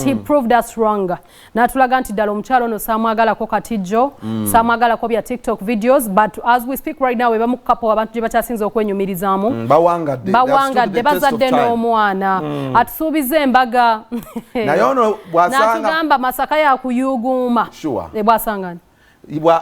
But he proved us wrong, n'atulaga nti ddala omukyalo ono saamwagalako katijjo, saamwagalako bya TikTok videos. But as we speak right now, ebamu couple abantu gye bakyasinza okwenyumirizaamu. Bawangadde. Bawangadde, bazadde n'omwana, atusuubiza embaga. Naye ono bw'asanga n'atugamba Masaka yakuyuuguuma. Sure. Bw'asanga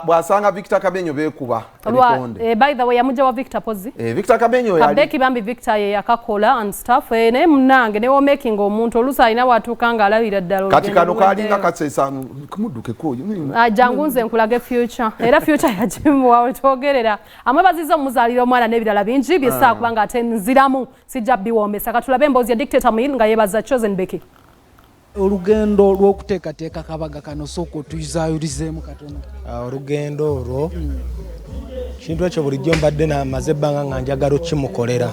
Bw'asanga Victor Kamenyo beekuba ebikonde. By the way, yamugja wa Victor Pozzi. Victor Kamenyo yali Kabeki bambi, Victor ye yakakola and stuff. Naye munnange ne womaking omuntu oluusi alina watuuka nga alabira ddala Kati olugendo kano kalinga luweddeyo. Kaseesa kumuddukeko. Ah, jangu nze nkulage future, era future yagimuwa wetwogerera. Amwebaziza omuzaalira omwana n'ebirala bingi byesaa, kubanga ate nziramu sijja biwoomesa. Katulabe emboozi ya Dictator Mill nga yeebaza Chosen Becky. Olugendo lw'okuteekateeka kabaga kano, sooka otuyuzaayulizeemu katono. Ah, olugendo olwo, kintu ekyo bulijjo mbadde namaze ebbanga nga njagala okimukolera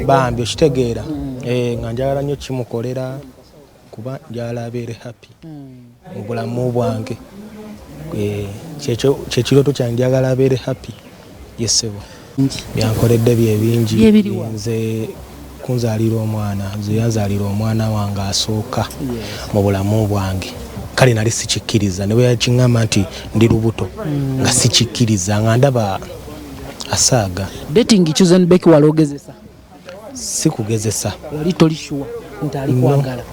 bambi, okitegeera? Eh, nga njagala nnyo kimukolera kuba njagala abeere happy mu bulamu bwange. Eh, kyekyo kyekirooto kyange, njagala abeere happy. Yesebo byankoledde bye bingi. Byebiriwa? Nze kunzaalira omwana, nze yanzaalira omwana wange asooka mu bulamu bwange. Kale nali sikikkiriza, ne bwe yakiŋŋamba nti ndi lubuto nga sikikkiriza, nga ndaba asaaga. Dating Chosen Becky wali ogezesa? Si kugezesa. Wali toli sure nti ali No. kwagala?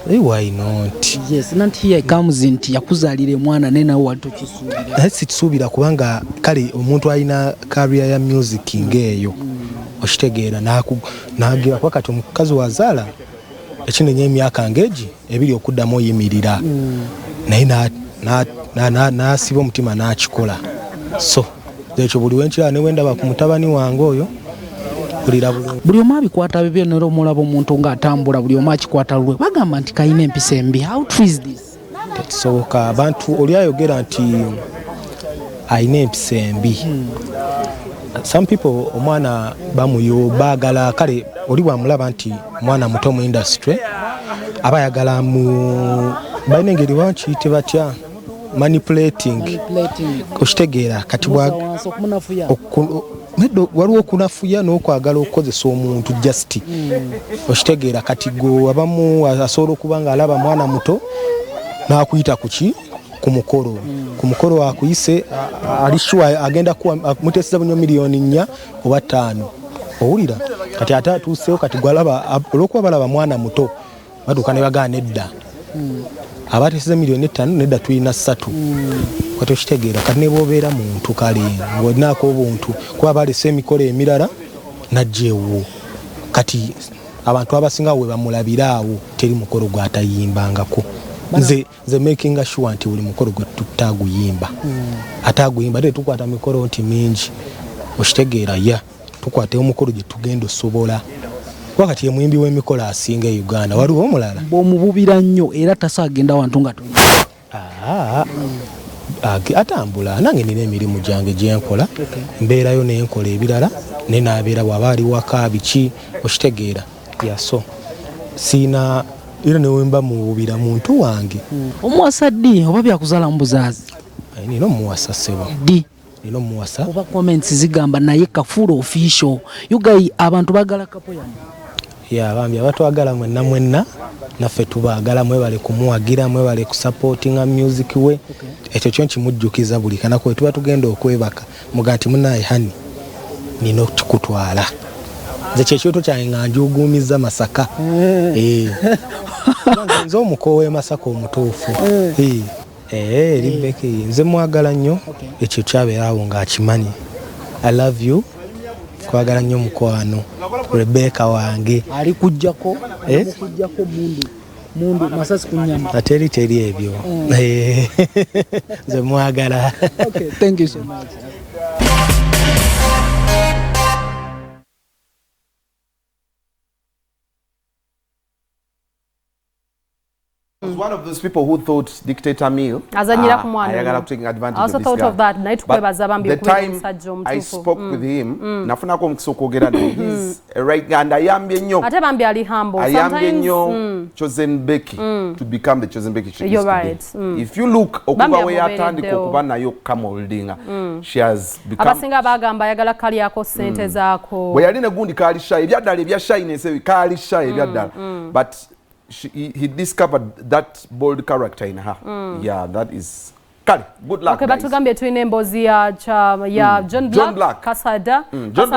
Eh, why not? Yes, nanti here comes nti yakuzaalira omwana, naye nawe wali tokisuubira. Naye sikisuubira kubanga kale omuntu alina career ya music ng'eyo, okitegeera, n'agira kuba kati omukazi wazaala ekinenya emyaka ng'egi 2 okuddamu oyimirira, naye n'asiba omutima n'akikola. So ekyo buli wenkiraba ne wendaba ku mutabani wange oyo, mpulira bulungi. Buli omu abikwata bibye, nera omulaba omuntu ng'atambula, buli omu akikwata lulwe, bagamba nti kalina empisa embi. How true is this? Tekisoboka. Abantu oli ayogera nti alina empisa embi, some people omwana bamuyo baagala, kale oli bwamulaba nti mwana muto mu industry, aba ayagala mu balina engeri bankiyite batya, manipulating, okitegeera? Kati wansi okumunafuya. Nedda, waliwo okunafuya n'okwagala okukozesa omuntu just, okitegeera? Kati gwe abamu asobola okuba nga alaba mwana muto n'akuyita ku ki, ku mukolo akuyise, ali sure agenda kuwa, mutesiza bunyo miliyoni 4 oba 5, owulira? Kati ate atuusewo, kati gwalaba olwokuba balaba mwana muto, batuuka ne bagaana nedda, abatesiza miliyoni 5, nedda tulina 3. Kati okitegeera, kati ne bwobeera muntu kale ng'olinaako obuntu, kuba balese emikolo emirala najja ewuwo. Kati abantu abasinga we bamulabira awo, teri mukolo gwatayimbangako. Nze makinga sure nti buli mukolo gwe tutaguyimba ate aguyimba, ate tukwata mikolo nti mingi, okitegeera? Ya tukwata omukolo gye tugenda osobola, kuba kati ye muyimbi w'emikolo asinga e Uganda, waliwo omulala? Bw'omububira nnyo era tasaagenda wantu nga toli. Ah, atambula nange nina emirimu gyange gyenkola, mbeerayo nenkola ebirala, naye nabeera bw'aba ali waka biki, okitegeera? Ya so siina, era newemba muwubira muntu wange. Omuwasa ddi oba byakuzaala mu buzaazi? Eh, nina omuwasa, ssebo. Ddi? Nina omuwasa. Oba comments zigamba naye kafuula official, you guy, abantu bagala couple yammwe. Ya bambi abatwagala mwenna mwenna, naffe tubaagala. Mwebale kumuwagira, mwebale kusupportinga music we. Ekyo kyo nkimujjukiza buli kanaku we tuba tugenda okwebaka, muga nti munaye hani nina okukutwala. Nze kyekyoto kyange nga njugumiza Masaka. Eh. Nze omuko w'e Masaka omutuufu. Eh. Eh, eri Becky nze mwagala nnyo, ekyo kyabeerawo ng'akimanyi. I love you, kwagala nnyo mukwano Rebecca wange. Ali kujjako? Eh? Kujjako mundu mundu masasi ku nyama? Ateri teri ebyo. Eh, nze mwagala. Okay, thank you so much. Was one of those people who thought Dictator Mill Azanyira ku mwana ayagala ono. taking advantage I also of this thought guy. of that. Naye tukwebaza bambi The okubeera time omusajja I omutuufu. spoke with him, nafunako omukisa okwogera naye. He's a right guy and ayambye nnyo. Ate bambi ali humble. Ayambye Sometimes, nnyo Chosen Becky to become the Chosen Becky she You're is today. right. If you look okuva Bambi we yatandika amubeereddewo. okuba nayo kamoldinga, she has become Abasinga bagamba ayagala kalyako ssente zaako. Bwe yali ne gundi kaali shy, ebyaddala ebya shyness ebyo, kaali shy ebyaddala, but he discovered that bold character in her. Yeah, that is kale, good luck, Okay, guys. Batugambye tulina emboozi ya John Black, John Black. Kasada. John Black.